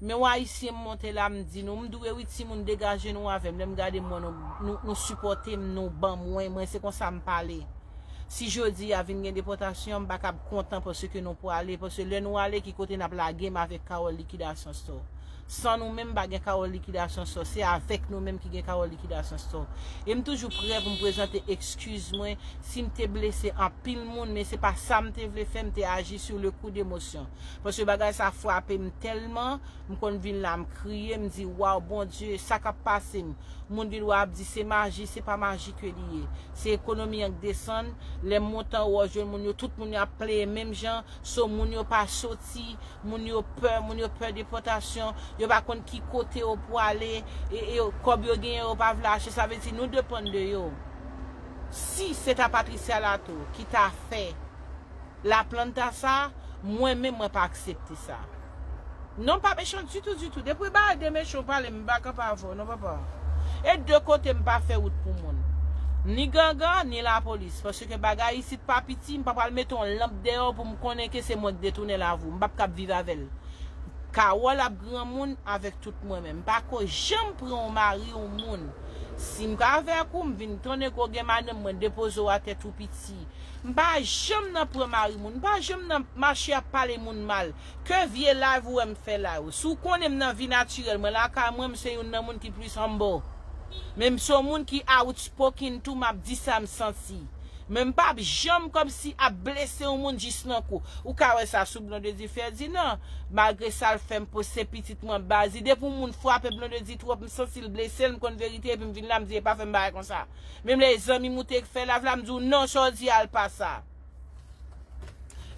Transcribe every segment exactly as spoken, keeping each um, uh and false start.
Men w Ayisyen, m monte la, m di nou, m di w, wi, timoun, degaje nou avè m. Lè m gade m wè nou, nou, nou sipòte m, nou ban mwen, mwen se konsa m pale. Si jodi a vin gen depòtasyon, m pa kab kontan paske nou prale, paske lè nou ale, ki kote n ap lage m avèk Carole Liquidation Store? San nou menm, pa gen Carole Liquidation Store. Se avèk nou menm ki gen Carole Liquidation Store. E m toujou prè pou m prezante ekskiz mwen si m te blese anpil moun, men se pa sa m te vle fè, m te aji sou le kou demosyon. Paske bagay sa frape m tèlman, m konn vin la, m kriye, m di, waw, Bondye, sa k ap pase m? Moun gen dwa ap di se maji, se pa maji ke li ye. Se ekonomi an k desann, lè m monte anwo, jwenn moun yo, tout moun yo ap plenyen menm jan, so moun yo pa soti, moun yo pè, moun yo pè depòtasyon, yo pa konn ki kote yo pwale, e, e kòb yo genyen, yo pa vle achte, sa vle di nou depann de yo. Si se ta Patricia Lato ki ta fè La Planta sa, mwen menm, mwen pa aksepte sa. Non, m pa mechan ditou, ditou. Depi ba de mechan w pale, m pa kanpe avè w, non, papa. E de kote m pa fè wout pou moun. Ni gangan, ni lapolis. Paske bagay isit pa piti, m pa pral mete yon lanp dèyè w pou m konnen ke se mwen k detounen lavi w. M p ap kab viv avè l. Carole ap granmoun avèk tout mwen menm. M pa ko janm pran yon mari yon moun. Si m ka avèk ou, m vin tande ko gen madanm mwen depoze w atè tou piti. M pa janm nan pran mari moun. M pa janm nan mache ap pale moun mal. Ke vye live ou wè m fè la yo. Si w konnen m nan vi natirèl mwen, lakay mwen, m se youn nan moun ki plis humble. Men m se yon moun ki outspoken tou, m ap di sa m santi. Men m p ap janm kòmsi ap blese yon moun jis nan kou. Ou ka wè sa sou Blondedy Ferdinand. Malgre sa l fè m poste pitit mwen baz li. Depi yon moun frape Blondedy twòp, m santi l blese l, m konn verite, epi m vin la, m di, e pa fè m bagay konsa. Menm lè zanmi m ou te fè live la, m di w non, sa w di a l pa sa.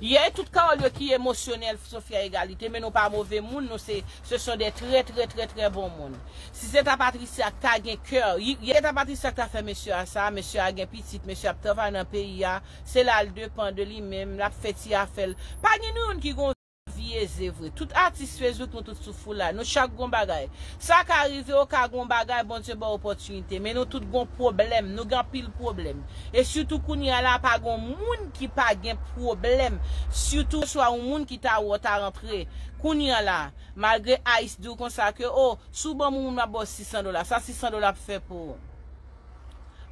Ye tout Carole yo ki emosyonèl, Sofia Egalite, men nou pa move moun, nou se, ce sont des très, très, très, très bons moun. Si se ta Patricia k ta gen kè, y- y- se ta Patricia k ta fè mesye a sa, mesye a gen pitit, mesye ap travay nan peyi a, se la l depann de li menm, l ap fè ti afè l. Pa gen nou youn ki gon vi eze vre. Tout atis Facebook nou tout sou foulay. Nou chak gon bagay. Sa ka rive, ou ka gon bagay, Bondye ba w opòtinite. Men nou tout gon pwoblèm. Nou gen anpil pwoblèm. E sitou kounye a la, pa gon moun ki pa gen pwoblèm. Sitou swa yon moun ki ta wè w ta rantre. Kounye a la, malgre Ice di w konsa ke, o, si w ban m yon moun, m ap ba w sis san dola. Sa sis san dola ap fè pou ou?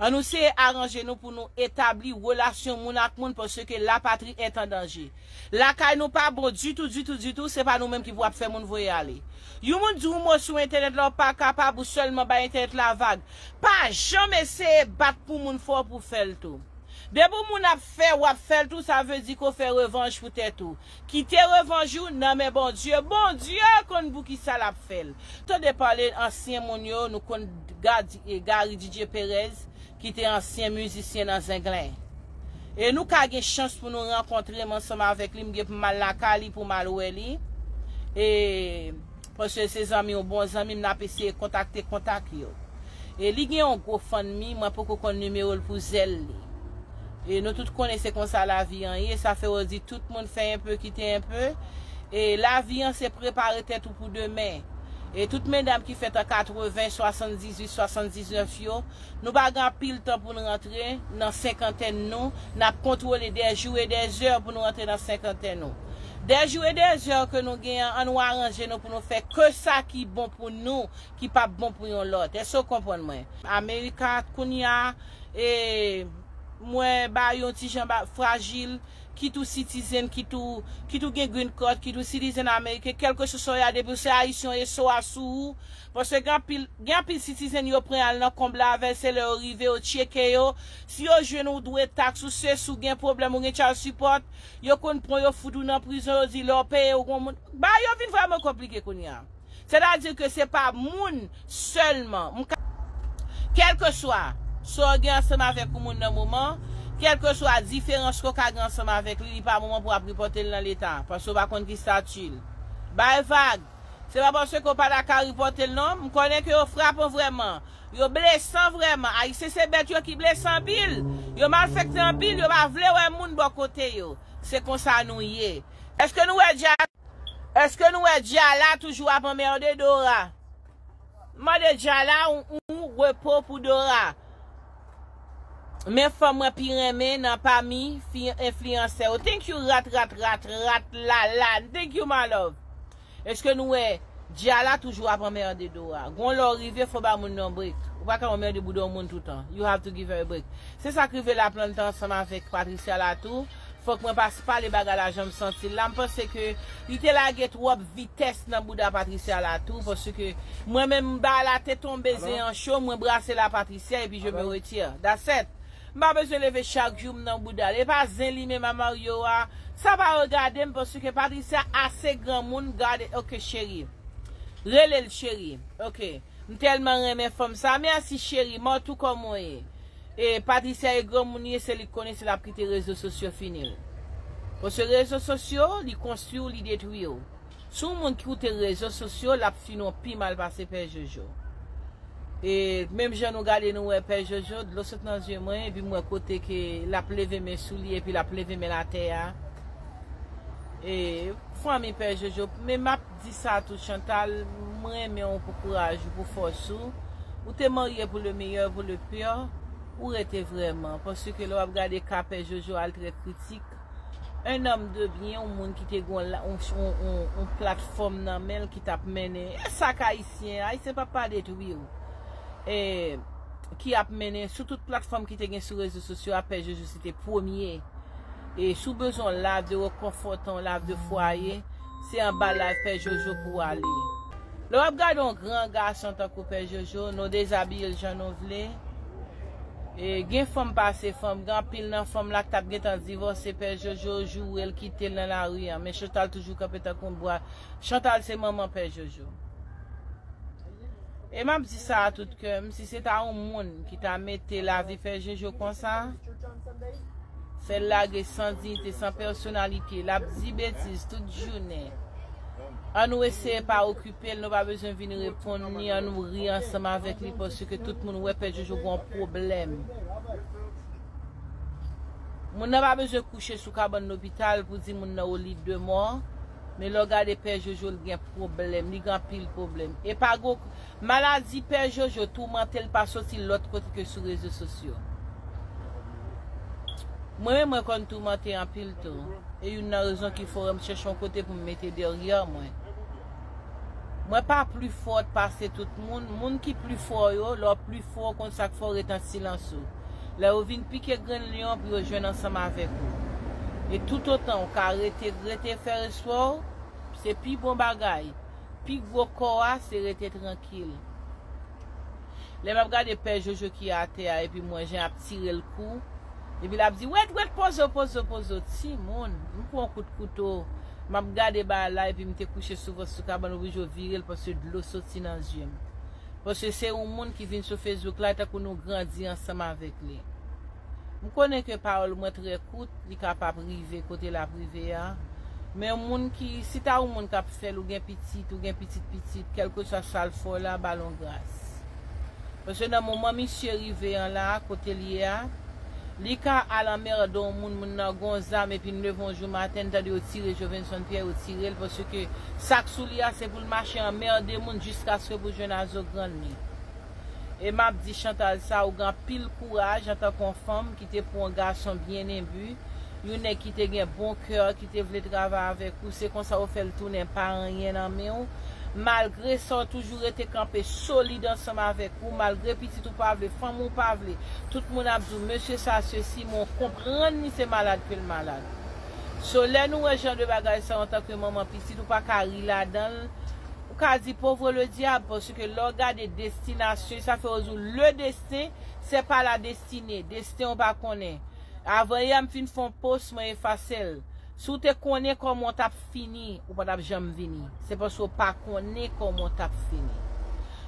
Ann nou seye aranje nou pou nou etabli relasyon moun ak moun, paske la patrie est en danger. Lakay nou pa bon ditou, ditou, ditou, se pa nou menm ki pou ap fè moun voye ale. Yon moun di w mo sou entènèt la, ou pa kapab, ou sèlman bay entènèt la vag. Pa janm eseye bat pou moun fè w pou fè l tou. Depi yon moun ap fè, w ap fè l tou, sa vle di ke w fè revanj pou tèt ou. Kite revanj ou nan men Bondye. Bondye konn poukisa l ap fè l. Tande pale ansyen moun yo, nou konn Gadi- e Gary D J Perez, ki te ansyen mizisyen nan Zenglen. E nou ka gen chans pou nou rankontre m ansanm avèk li, m gen pou m al lakay li, pou m al wè li. E paske se zanmi, yon bon zanmi m, n ap eseye kontakte kontak yo. E li gen yon GoFundMe, mwen poko konn nimewo l pou zèl li. E nou tout konnen se konsa lavi an ye, sa fè yo di tout moun fè enpe, kite enpe. E lavi an se prepare tèt ou pou demen. E tout medam ki fèt an katreven, swasanndizuit, swasanndiznèf yo, nou pa gen anpil tan pou n rantre nan senkantèn nou, n ap kontwole des jours et des heures pou nou rantre nan senkantèn nou. Des jours et des heures ke nou gen an, ann nou aranje nou pou nou fè ke sa ki bon pou nou, ki p ap bon pou yon lòt. Èske w konprann mwen? Amerika, kounye a, e, mwen ba yon ti jan ba- frajil, kit ou citizen, kit ou, kit ou gen green card, kit ou citizen ameriken, kèlkeswa sa w ye a, depi w se ayisyen, w ye so a sou ou. Paske gen anpil, gen anpil citizen yo pran al nan konb la avè l, se lè yo rive, yo tcheke yo. Si yo jwenn ou dwe taks, ou se si w gen pwoblèm, ou gen child support, yo konn pran yo fout ou nan prizon, yo di lè w peye, ou gon moun. Bagay yo vin vrèman konplike kounye a. Sètadi ke se pa moun sèlman. M ka- Kèlkeswa sa w gen ansanm avèk yon moun nan moman, kèlkeswa diferans ke w ka gen ansanm avèk li, li pa moman pou w ap ripòte l nan leta, paske w pa konn ki stati l. Bay vag. Se pa paske w pa ta ka ripòte l non. M konnen ke yo frapan vrèman. Yo blesan vrèman. Ayisyen se bèt yo ki blesan anpil. Yo malfekte anpil, yo pa vle wè moun bò kote yo. Se konsa nou ye. Èske nou wè dja- Èske nou wè Djala toujou ap anmède Dora? Mande Djala yon, yon repo pou Dora. Men fanm mwen pi renmen nan pami fi enfliyansè yo. Thank you, rat, rat, rat, rat, lala. Thank you, my love. Èske nou wè Djala toujou ap anmède Dora. Gon lè w rive, fò ba moun nan break. Ou pa ka anmède bouda yon moun toutan. You have to give her a break. Se sa k rive Laplanta ansanm avèk Patricia la tou. Fòk mwen pa pale bagay la jan m santi l la. M panse ke li te lage twòp vitès nan bouda Patricia la tou. Paske mwen menm, bagay la te tonbe zen an cho, mwen brase la Patricia epi je me retire. That's it. M pa bezwen leve chak jou m nan bouda l. E pa zen li menm a Mario a. Sa pa regade m paske Patricia ase granmoun gade. Ok, cheri. Rele l cheri. Ok. M tèlman renmen fanm sa. Mèsi cheri. Mwen tou kòman w ye? E Patricia e granmoun ye, se li k konnen si l ap kite rezo sosyo fini l. Paske rezo sosyo, li konstwi w, li detwi w. Si yon moun ki koute rezo sosyo, l ap fini w pi mal pase Pè Jojo. E menm jan nou gade nou wè Pè Jojo, dlo sot nan zye mwen, epi m wè kote ke l ap leve men sou li, epi l ap leve men l atè a. E fanmi Pè Jojo, men m ap di sa tou Chantal, m renmen w pou kouraj ou, pou fòs ou. Ou te marye pou le meilleur, pou le pire, ou rete vrèman. Paske lè w ap gade ka Pè Jojo al trè kritik, un homme de bien, yon moun ki te gen yon, yon, yon, yon, yon platfòm nan men l ki t ap mennen. E sa k ayisyen, ayisyen p ap pa detwi w. E, ki ap mennen sou tout platfòm ki te gen sou rezo sosyo a, Pè Jojo se te premye. E si w bezwen yon live de rekonfòtan, yon live de fwaye, se anba live Pè Jojo pou w ale. Lè w ap gade yon gran gason tankou Pè Jojo, nou dezabiye l jan nou vle. E gen fanm pase fanm, gen anpil nan fanm la k t ap gentan divòse Pè Jojo, joure l, kite l nan lari a. Men Chantal toujou kanpe tankou yon bwa. Chantal se manman Pè Jojo. E m ap di sa a tout kè m, si se ta yon moun ki ta mete lavi Pè Jojo konsa, fè l lage san diyite, san pèsonalite, l ap di betiz tout jounen. An nou eseye pa okipe l, nou pa bezwen vin reponn li, an nou ri ansanm avèk li, paske tout moun wè Pè Jojo gon pwoblèm. Moun nan pa bezwen kouche sou kabann lopital pou di moun nan o lit de mò, men lè w gade Pè Jojo, l gen pwoblèm, li gen anpil pwoblèm. E pa gwo, maladi Pè Jojo toumante l pa soti lòt kote ke sou rezo sosyo. Mwen menm, mwen konn toumante anpil tou. E youn nan rezon ki fè w wè m chèche yon kote pou m mete dèyè mwen. Mwen pa pli fò pase tout moun. Moun ki pli fò yo, lè w pli fò, w konn sa k fè w ret an silans ou. Lè yo vin pike grenn lyon pou yo jwenn ansanm avèk ou. E toutotan w ka rete, rete fè respè w, se pi bon bagay. Pi gwo kò a, se rete trankil. Lè m ap gade Pè Jojo ki atè a, epi m wè jan y ap tire l kou, epi l ap di, "Wèt, wèt, poze w, poze w, poze w, timoun." M pran yon kout kouto, m ap gade bagay la, epi m te kouche souvan sou kabann, oblije vire l, paske dlo soti nan zye m. Paske se yon moun ki vin sou Facebook la, tankou nou grandi ansanm avèk li. M konnen ke pawòl mwen trè kout, li kapab rive kote l ap rive a. Men yon moun ki, si ta yon moun k ap fè l, ou gen pitit, ou gen pitit pitit, kèlkeswa sa l fè w la, ba l yon gras. Paske nan moman misye rive an la, kote l ye a, li ka al anmède yon moun, moun nan gon zam, epi n leve yon jou maten, n tande yo tire Jovenson Pierre, yo tire l, paske sa k sou li a, se pou l mache anmède moun jiskaske pou jwenn a zo grann li. E m ap di Chantal sa, ou gen anpil kouraj antanke yon fanm ki te pran yon gason byen enbi, yon nèg ki te gen bon kè, ki te vle travay avèk ou, se konsa ou fè l tounen pa anyen nan men w. Malgre sa, w toujou rete kanpe solid ansanm avèk ou, malgre pitit ou pa vle, fanm ou pa vle, tout moun ap di w, "Mesye sa, sesi," men w konprann li se malad ke l malad. So, lè nou wè jan de bagay sa yo antanke manman pitit, ou pa ka ri ladan l, ou ka di, "Pauvre le diable," paske lè w gade destinasyon, sa fè yo di w, "Le destin, c'est pas la destinée." Desten w pa konnen. Avan yè, m fin fè yon post, mwen efase l. Si w te konnen kòman w t ap fini, ou pa t ap janm vini. Se paske w pa konnen kòman w t ap fini.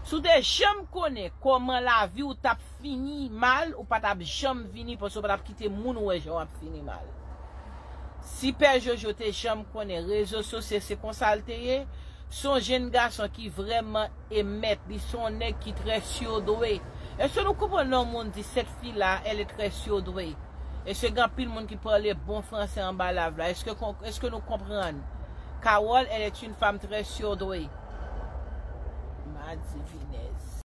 Si w te janm konnen kòman lavi w t ap fini mal, ou pa t ap janm vini, paske w pa t ap kite moun wè jan w ap fini mal. Si Pè Jojo te janm konnen rezo sosyo se konsa l te ye, se yon jenn gason ki vrèman emèt, li se yon nèg ki trè surdoué. Èske nou konprann lè yon moun di, "Cette fille-là, elle est très surdouée"? Èske gen anpil moun ki pale bon fransè anba live la? Èske, èske nou konprann? Carole, elle est une femme très surdouée. Madi, vinèz.